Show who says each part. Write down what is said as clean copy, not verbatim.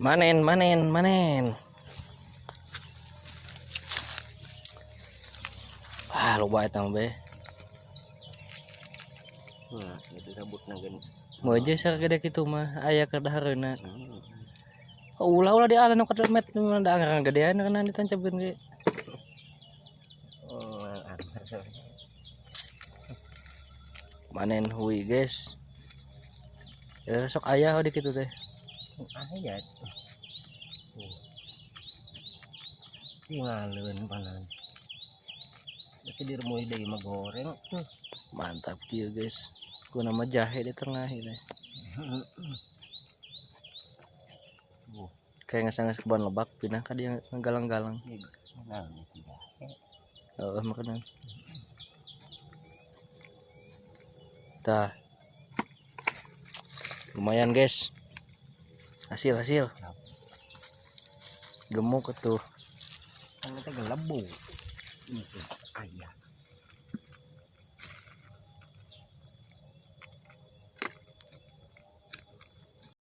Speaker 1: Manen, manen, manen. Ah, loba eta mah be.
Speaker 2: Nah, itu sabut nagen.
Speaker 1: Meuje sagede kitu mah aya keur dahareuna. Oh, ulah ulah di ala nu kademet nu da anggar gedean kana ditancapkeun ge.
Speaker 2: Oh,
Speaker 1: Manen hui, guys. Ya sok aya di kitu teh.
Speaker 2: Aya. Tinggalin panan. Berarti diremui deui mah goreng tuh.
Speaker 1: Mantap kieu, guys. Ku nama jahe di tengah ini. Kayak ngesang kebon lebak pindah ka dia galang-galang.
Speaker 2: Nah, itu jahe.
Speaker 1: Heeh, makanan. Tah. Lumayan, guys. Hasil hasil. Gemuk tuh.
Speaker 2: Kan itu gelebu. Itu aya.